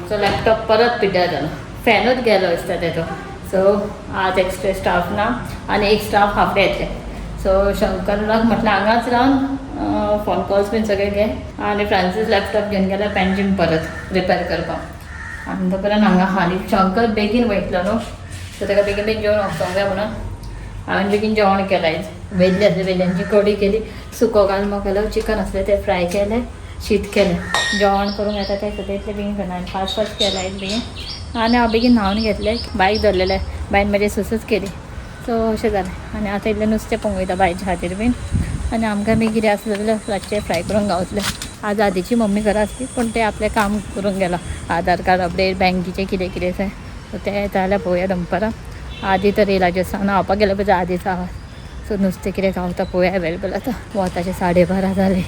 आमचो लॅपटॉप परत पिड्ड्यार जालो, फॅनूच गेलो दिसता तेजो. सो आज एक्स्ट्रा स्टाफ ना आनी एक स्टाफ हाफ डे येतले. सो शंकराक म्हटलें हांगाच रावन फोन कॉल्स बीन सगळे घे आनी फ्रांसीस लॅपटॉप घेवन गेल्या पेंजीम परत रिपेर करपाक. आनी तो पर्यंत हांगा आहा आनी शंकर बेगीन वयतलो न्हू, सो ताका बेगीन बेगीन जेवण वचोंक जाय म्हणून हांवें बेगीन जेवण केलां आयज. वेल्ली आसली, वेल्यांची कडी केली, सुको गालमो केलो, चिकन आसलें तें फ्राय केलें, शीत केलें. जेवण करूंक येता तें सगळें इतलें बेगीन करना. आनी फास्ट फास्ट केलां आयज बेगीन. आनी हांव बेगीन न्हांवन घेतलें, बायक धरलेलें, बायन म्हाजी सुसूच केली. सो अशें जालें. आनी आतां इल्लें नुस्तें पोवंक वयता बायच्या खातीर बीन आनी आमकां बी कितें आसलें जाल्यार रातचें फ्राय करूंक गावतलें. आज आदीची मम्मी घरा आसली पूण तें आपलें काम करूंक गेलां, आधार कार्ड अपडेट, बँकेचें कितें कितें आसा. सो तें जाल्यार पळोवया दनपारां. आदी तर येयला, जस्ट न्हांवपाक गेलो पळय आदीचो आवाज. सो नुस्तें कितें गावता पळोवया अवेलेबल. आतां वताचे 12:30 जाले,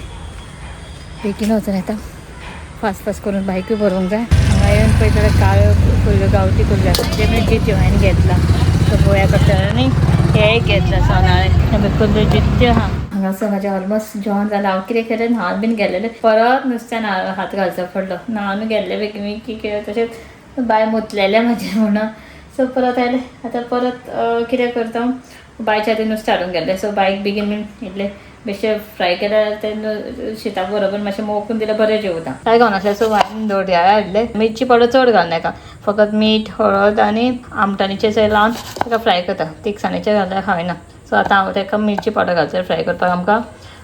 बेगीन वचून येता, फास्ट फास्ट करून बायकूय भरोवंक जाय. हांगा येवन पळय जाल्यार काळ्यो कुल्ल्यो, गांवठी कुल्ल्यो आसा, ते म्हणजे जित्यो हांवें घेतला. सो पळोवया कसलें. आनी हे एक घेतला सोनाळे कुल्ल्यो जित्यो आहा हांगासर. म्हाजें ऑलमोस्ट जेवण जालें. हांव कितें केलें, न्हांवन बीन गेलेलें, परत नुस्त्यान हात घालचो पडलो. न्हांवन गेल्लें बेगीन की कितें तशेंच बाय मुतलेलें म्हाजेर म्हणून. सो परत आयलें. आतां परत कितें करता, बायच्या हातीन नुस्तें हाडूंक गेल्लें. सो बायक बेगीन बीन इल्लें बेश्टें फ्राय केल्यार तें शिता बरोबर मातशें मोखून दिल्यार बरें जेवता. कांय गावनासलें. सो हांवें धोडयाळ हाडलें, मिरची पावडर चड घालनाका, फकत मीठ, हळद आनी आमटाणीचें सगळें लावन ताका फ्राय करता. तिखसाणेचें घाल्यार खायना. सो आतां हांव ताका मिरची पावडर घालतलें फ्राय करपाक आमकां.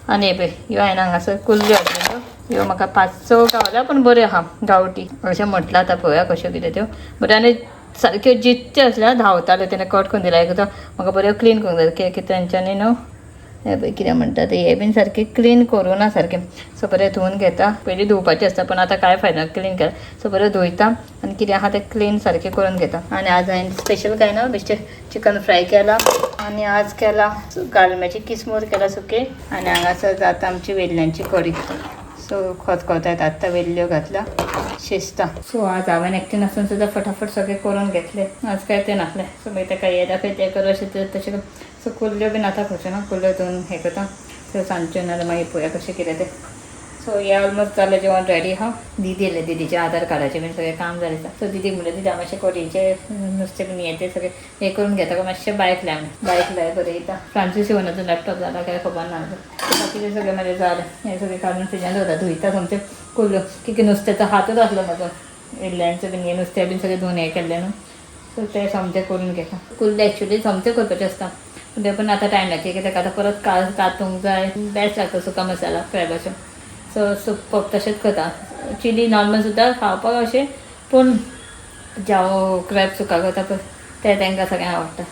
आनी हे पळय, ह्यो हांवें हांगासर कुल्ल्यो हाडलेल्यो. ह्यो म्हाका 5-6 गावल्या पूण बऱ्यो आहा, गांवठी अशें म्हटलां. आतां पळोवया कश्यो कितें त्यो. बऱ्यो आनी सारक्यो जित्त्यो आसल्यार धांवताल्यो. तेणें कट करून दिल्या एकदां म्हाका, बऱ्यो क्लीन करूंक जाय कित्याक तेंच्यांनी न्हू हें पळय कितें म्हणटा ते, हें बीन सारकें क्लीन करूं ना सारकें. सो बरें धुवन घेता. पयलीं धुवपाचें आसता पण आतां कांय फायदा, क्लीन केलां. सो बरें धुयता आनी कितें आहा तें क्लीन सारकें करून घेता. आनी आज हांवें स्पेशल कांय ना, बेश्टें चिकन फ्राय केलां आनी आज केला गालम्याची किसमूर केला सुकी. आनी हांगासर जाता आमची वेल्ल्यांची कडी. सो खतखत्यात आत्तां वेल्ल्यो घातल्या, शिजता. सो आज हांवें एकटें नासून सुद्दां फटाफट सगळें करून घेतलें. आज काय तें नासलें. सो मागीर ताका हें दाखय, तें कर, अशें तें तशें कर. सो कुल्ल्यो बीन आतां करच्यो ना, कुल्ल्यो धुवन हें करता. सो सांजचें नाजाल्यार मागीर पळोवया कशें कितें तें. सो हें ऑलमोस्ट जालें, जेवण रेडी आहा. दिदी येयलें, दिदीचें आधार कार्डाचें बीन सगळें काम जालें. सो दिदीक म्हणलें, दिदी हांव मातशें कडयेचें नुस्तें बीन हें तें सगळें हें करून घेता काय मातशें बायक लाय म्हणून. बायक लाय बरयता. फ्रांसीस येवन अजून लॅपटॉप जाला काय खबर ना अजून. बाकीचें सगळें म्हाजें जालें. हें सगळें काडून फ्रिजान दवरता, धुयता सोमतें कुल्ल्यो की नुस्त्याचो हातूच आसलो म्हाजो, इल्ल्यांचें बीन हें नुस्तें बीन सगळें धुवन हें केल्लें न्हू. सो तें सोमतें करून घेता. कुल्ले एक्चुली सोमतें करपाचें आसता पूण तें पण आतां टायम ना की ताका आतां परत कातूंक जाय. बेस्ट लागता सुका मसाला क्रॅबाचो. सो सुप तशेंच करता. चिली नॉर्मल सुद्दां खावपाक अशें, पूण जावं क्रॅब सुका करता पळय तें तांकां सगळ्यांक आवडटा.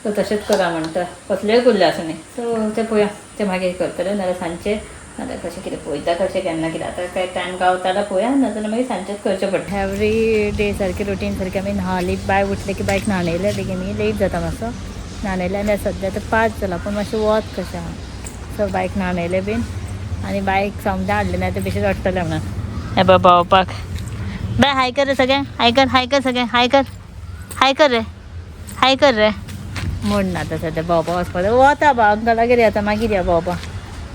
सो तशेंच करा म्हणटा, कसलेय कुल्ले आसूं न्ही. सो तें पळोवया, तें मागीर करतलें नाजाल्यार सांजचें, नाजाल्यार कशें कितें पळयता कशें केन्ना कितें. आतां काय टायम गावता जाल्यार पळोवया, नाजाल्यार मागीर सांजचेंच करचें पडटा. एवरी डे सारकें रुटीन सारकें आमी न्हाली, बाय उठलें की बायक न्हाणयलें बेगीन, लेट जाता मातसो न्हाणयलें. आनी सद्या आतां 5 जालां पूण मातशें वत कशें आहा. सो बायक न्हाणयलें बीन आनी बायक सोमतें हाडलें ना तें बेश्टें रडटलें म्हणून. हे पळय भोंवपाक बाय, हाय कर रे सगळ्यांक, हाय कर, हाय कर सगळ्यांक, हाय कर, हाय कर रे, हाय कर रे म्हूण. आतां सद्या भोंवपाक वचपाक वता बा अंकलागेर येता, मागीर या भोंवपाक.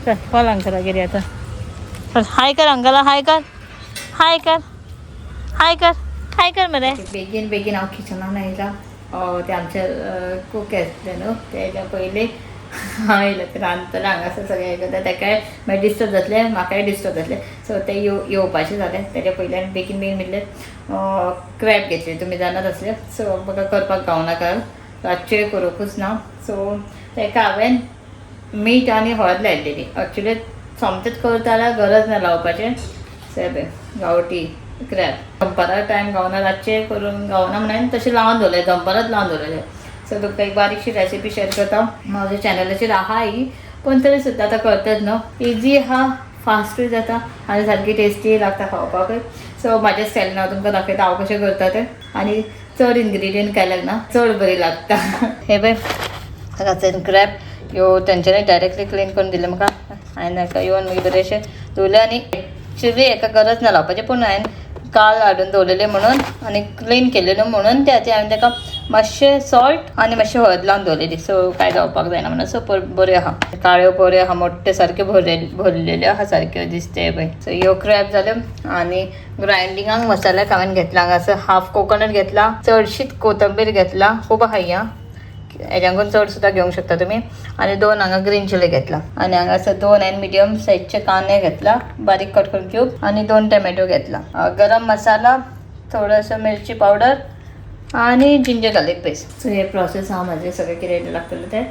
चल चल अंकलागेर येता, चल हाय कर अंकला, हाय कर, हाय कर, हाय कर, हाय कर मरे. बेगीन बेगीन हांव किचनान आयला. ते आमचे कूक येतले न्हू तेज्या पयलीं हांव येयलें. ते रांदतलें हांगासर सगळें हें करता, तेकाय मागीर डिस्टर्ब जातलें, म्हाकाय डिस्टर्ब जातलें. सो ते येवपाचें जालें तेज्या पयलीं आनी बेगीन बेगीन म्हणलें क्रॅब घेतली तुमी जाणात आसले. सो म्हाका करपाक गावना काल, रातचें करूंकूच ना. सो तेका हांवें मीठ आनी हळद लायलेली. एक्चुली सोमतेंच करता जाल्यार गरज ना लावपाचें. सो हें पळय गांवठी क्रॅब, दनपारां टायम गावना, रातचें करूंक गावना म्हणून हांवें तशें लावन दवरलें, दनपारांच लावन दवरलेलें. सो तुमकां एक बारीकशी रेसिपी शेअर करता, म्हाज्या चॅनलाचेर आहा ही, पण तरी सुद्दां आतां करतात न्हू, इजी आहा, फास्टूय जाता आनी सारकी टेस्टी लागता खावपाकूय. सो म्हाज्या स्टायलीन हांव तुमकां दाखयता हांव कशें करता तें. आनी चड इन्ग्रिडियंट काय लागना, चड बरी लागता. हे पळय हांगासर क्रॅब ह्यो तेंच्यांनी डायरेक्टली क्लीन करून दिले म्हाका. हांवें ताका येवन मागीर बरें अशें धुवलें. आनी एक्चुली हेका गरज ना लावपाचें, पूण हांवें काल हाडून दवरलेलें म्हणून आनी क्लीन केल्लें न्हू म्हणून ते हांवें ताका मातशें सॉल्ट आनी मातशें हळद लावन दवरलेली. सो कांय जावपाक जायना म्हणून. सो बऱ्यो आहा, काळ्यो बऱ्यो आहा, मोट्टे सारक्यो भरलेल्यो आहा सारक्यो दिसते पळय. सो ह्यो क्रॅब जाल्यो. आनी ग्रायंडिंगाक मसाल्याक हांवें घेतला हांगासर हाफ कोकोनट घेतला, चडशीच कोथंबीर घेतला, खूब आहा ही. हेज्याकून चड सुद्दां घेवंक शकता तुमी. आनी 2 हांगा ग्रीन चिली घेतला. आनी हांगासर 2 हांवें मिडियम सायजचे कांदे घेतला बारीक कट करून क्यूब, आनी 2 टॅमॅटो घेतला. गरम मसाला, थोडंसं मिरची पावडर आनी जिंजर गार्लीक पेस्ट. सो हे प्रोसेस हांव म्हाजें सगळें कितें लागतलें तें.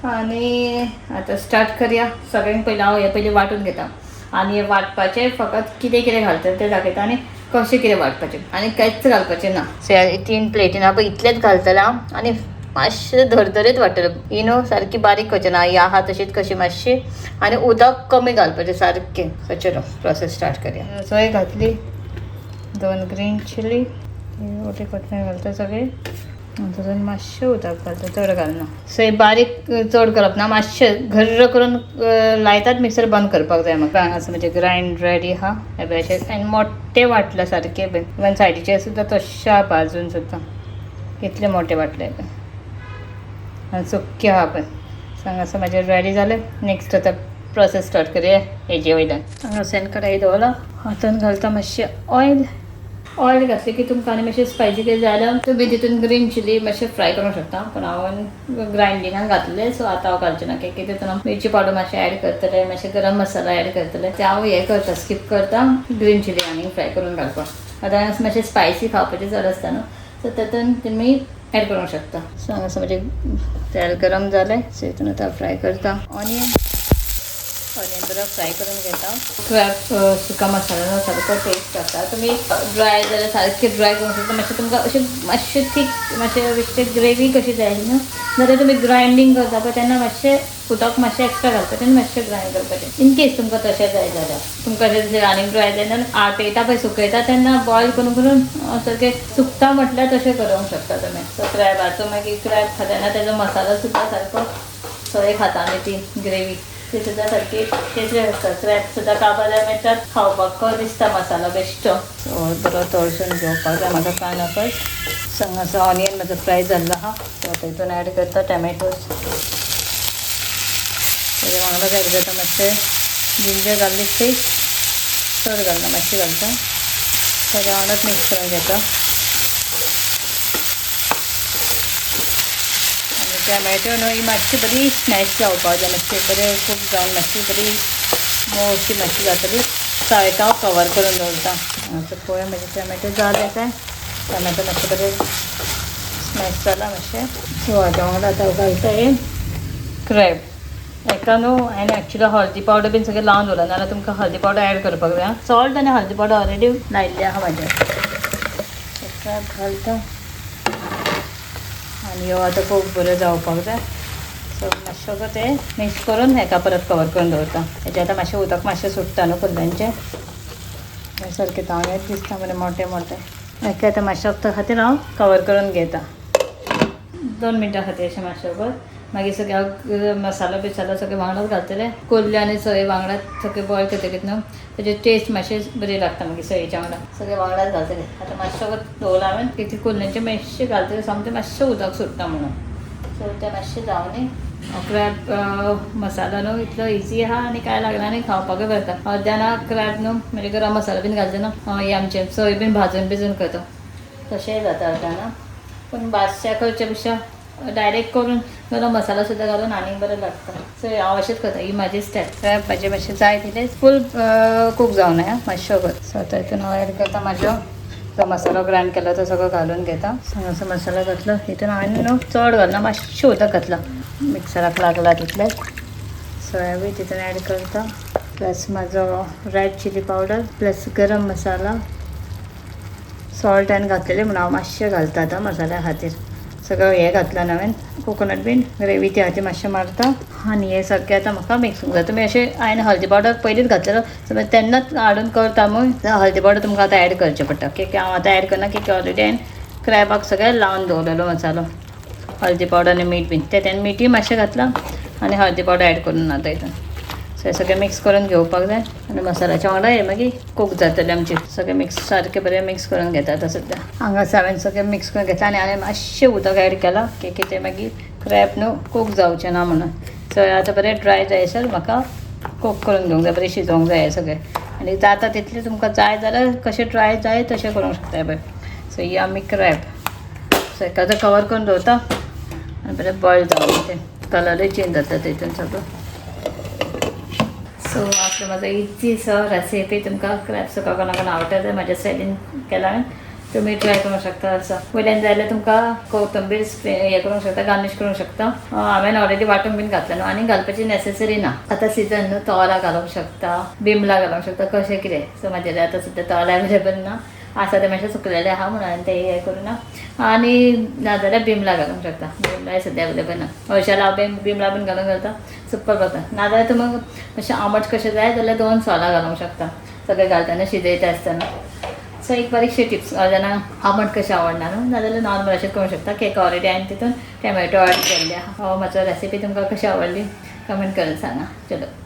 आनी आतां स्टार्ट करया. सगळ्यांक पयलीं हांव हें पयलीं वांटून घेता आनी हें वांटपाचें फकत कितें कितें घालतलें तें दाखयता आनी कशें कितें वांटपाचें आनी कांयच घालपाचें ना. सो ह्या 3 प्लेटीन हांव पळय इतलेंच घालतलें हांव आनी मातशें धरधरीत वांट्टलें. ही न्हू सारकी बारीक करचें ना, ही आहा तशीच कशी मातशी, आनी उदक कमी घालपाचें सारकें. सो चलो प्रोसेस स्टार्ट करया. सोय घातली, 2 ग्रीन चिली, ओटी कोथमीर घालता सगळी, तातूंत मातशें उदक घालता, चड घालना. सो बारीक चड करप ना, मातशें घर्र करून लायतात मिक्सर बंद करपाक जाय म्हाका. हांगासर म्हजें ग्रायंड रेडी आहा. हे पळय अशें आनी मोट्टें वांटलां सारकें पळय, इवन सायडीचेर सुद्दां तश्शें आहा, बाजून सुद्दां कितलें मोटें वांटलें पळय आनी सुक्कें आहा पळय. सो हांगासर म्हाजें रेडी जालें. नेक्स्ट आतां प्रोसेस स्टार्ट करया हेजे वयल्यान. हांगासर कढाई दवरला, हातून घालता मातशें ऑयल. ऑयल घातलें की तुमकां आनी मातशें स्पायसी कितें जाय जाल्यार तुमी तितून ग्रीन चिली मातशें फ्राय करूंक शकता, पूण हांवें ग्रायंडिंगान घातलें सो आतां हांव घालचें ना. कित्याक तितून हांव मिरची पावडर मातशें एड करतलें, मातशें गरम मसाला एड करतलें, तें हांव हें करता, स्कीप करता ग्रीन चिली आनी फ्राय करून घालपाक. आतां मातशें स्पायसी खावपाचें चड आसता न्हू, सो तातूंत तुमी एड करूंक शकता. सो हांगासर म्हजें तेल गरम जालें, सो हितून आतां फ्राय करता ऑनियन. ऑनियन बरो फ्राय करून घेता. क्रॅब सुका मसाला सारको टेस्ट आसा. तुमी ड्राय जाल्यार सारकें ड्राय करूंक शकता. मातशें तुमकां अशें मातशें थीक मातशें बेश्टें ग्रेवी कशी जाय न्हू, जाल्यार तुमी ग्रायंडींग करता पळय तेन्ना मातशें उदक मातशें एक्स्ट्रा घालपाचें आनी मातशें ग्रायंड करपाचें, इन केस तुमकां तशें जाय जाल्यार. तुमकां अशें दिसलें आनीक ड्राय जाय जाल्यार आटयता पळय, सुकयता तेन्ना बॉयल करून करून सारकें सुकता म्हटल्यार तशें करूंक शकता तुमी. सो क्रॅबाचो मागीर क्रॅब खाता तेन्ना तेजो मसालो सुद्दां सारको सगळें खाता आमी ती ग्रेवी ती सुद्दां सारकी टेस्टी आसता. क्रॅब सुद्दां काबार मेळटात खावपाक दिसता मसालो बेश्टो. सो बरो तळसून घेवपाक जाय म्हाका कांदो फर्स्ट. सो हांगासर ऑनियन म्हजो फ्राय जाल्लो आहा, सो आतां हितून एड करता टॅमॅटोज. तेजे वांगडाच एड करता मातशें जिंजर गार्लीक पेस्ट, चड घालना मातशें घालता. तेज्या वांगडाच मिक्स करून घेता. आनी टॅमॅटो न्हू ही मातशी बरी स्मॅश जावपाक जाय, मातशी बरें कूक जावन मातशी बरी मोवशी मातशी जातली. सो हांव कवर करून दवरता. हांगासर पळोवया म्हजे टॅमॅटो जाले काय. टॅमॅटो मातशें बरें स्मॅश जाला मातशें. सो हाज्या वांगडा आतां घालता हें क्रॅब. हेका न्हू हांवें एक्चुली हळदी पावडर बीन सगळें लावन दवरला, नाजाल्यार तुमकां हळदी पावडर एड करपाक जाय. सॉल्ट आनी हळदी पावडर ऑलरेडी लायिल्लें आहा म्हाजें. क्रॅब घालता आनी ह्यो आतां खूब बऱ्यो जावपाक जाय. सो मातशें तें मिक्स करून हेका परत कवर करून दवरता. हेजें आतां मातशें उदक मातशें सुट्टा न्हू कुल्ल्यांचें, हें सारकें तांबडेच दिसता मरे मोटे मोटे. हेका आतां मातशें वखदा खातीर हांव कवर करून घेता 2 मिनटां खातीर अशें मातशें. मागीर सगळें मसालो बिसालो सगळें वांगडाच घालतलें. कुल्ल्यो आनी सोय वांगडाच सगळें बॉयल करतकीच न्हू तेजी टेस्ट मातशी बरी लागता. मागीर सोयेच्या वांगडा सगळें वांगडाच घालतलें. आतां मातशें दवरलां हांवें की कुल्ल्यांचें मातशें घालतलें, सामकें मातशें उदक सुट्टा म्हणून. सो तें मातशें जावनी. क्रॅब मसालो न्हू इतलो इजी आहा आनी कांय लागना आनी खावपाकूय बरें जाता. अर्द्यान क्रॅब न्हू म्हणजे गरम मसालो बीन घालता न्हू, हें आमचें सोय बीन भाजून बिजून करता तशेंय जाता अर्द्यान. पूण भाजच्या करच्या पेक्षा डायरेक्ट करून गरम मसाला सुद्दां घालून आनीक बरें लागता. सो हांव अशेंच करता, ही म्हाजी स्टेप. क्रॅब म्हाजें मातशें जाय तितलें फूल कूक जावना मातशें. सो आतां हितून हांव एड करता म्हाजो जो मसालो ग्रायंड केला तो सगळो घालून घेता. सो हांगासर मसालो घातलो, हितून हांवें न्हू चड घालना, मातशें उदक घातलां, मिक्सराक लागला तितलें. सो हांवें तितून एड करता प्लस म्हाजो रेड चिली पावडर प्लस गरम मसाला. सॉल्ट हांवें घातलेलें म्हणून हांव मातशें घालता आतां मसाल्या खातीर. सगळं हें घातलां हांवें कोकोनट बीन ग्रेवी त्या खातीर मातशें मारता. आनी हें सारकें आतां म्हाका मिक्स करूंक जाय. तुमी अशें हांवें हळदी पावडर पयलींच घातलेलो, सो तेन्नाच हाडून करता म्हूण हळदी पावडर तुमकां आतां एड करचें पडटा. की हांव आतां एड करना, की ऑलरेडी हांवें क्रॅबाक सगळें लावन दवरलेलो मसालो, हळदी पावडर आनी मीठ बीन तें. तेन्ना मिठूय मातशें घातलां आनी हळदी पावडर एड करून आतां हितून. सो हें सगळें मिक्स करून घेवपाक जाय आनी मसाल्याच्या वांगडा हें मागीर कूक जातलें आमचें. सगळें मिक्स सारकें बरें मिक्स करून घेता आतां सद्या. हांगासर हांवें सगळें मिक्स करून घेतलां आनी हांवें मातशें उदक एड केलां की कितें मागीर क्रॅब न्हू कूक जावचें ना म्हणून. सो आतां बरें ड्राय जायसर म्हाका कूक करून घेवंक जाय, बरें शिजोवंक जाय हें सगळें. आनी जाता तितलें तुमकां जाय जाल्यार कशें ड्राय जाय तशें करूंक शकता पळय. सो ही आमी क्रॅब सो हेका आतां कवर करून दवरता आनी बरें बॉयल जावं तें. कलरूय चेंज जाता तेतून सगळो. सो आसलो म्हाजो इझी सो रेसिपी. तुमकां क्रॅब सुका कोणा कोणा आवडटा जाल्यार म्हाज्या स्टायलीन केला हांवें, तुमी ट्राय करूंक शकता. असो वयल्यान जाय जाल्यार तुमकां कोथंबीर हें करूंक शकता, गार्नीश करूंक शकता. हांवें ऑलरेडी वांटून बीन घातलें न्हू, आनी घालपाची नॅसेसरी ना. आतां सिजन न्हू, तोरां घालूंक शकता, बिमलां घालूंक शकता, कशें कितें. सो म्हाजें आतां सद्या तोरां अवेलेबल ना, आसा तें मातशें सुकलेलें आहा म्हणून हांवें तें हें करूं ना. आनी नाजाल्यार बिमलां घालूंक शकता, बिमलां सद्या अवेलेबल ना. हरशीं हांव बिमलां बीन घालून घालता, सुपर जाता. नाजाल्यार तुमी मातशें आंबट कशें जाय जाल्यार 2 सोलां घालूंक शकता सगळें घालतना, शिजयता आसतना. सो एक बारीकशी टिप्स, जाणां आंबट कशें आवडना न्हू, नाजाल्यार नॉर्मल अशें करूंक शकता. केक ऑलरेडी हांवें तितून टॅमॅटो एड केल्ले आहा. हो म्हाजो रेसिपी तुमकां कशी आवडली कमेंट करून सांगा. चलो.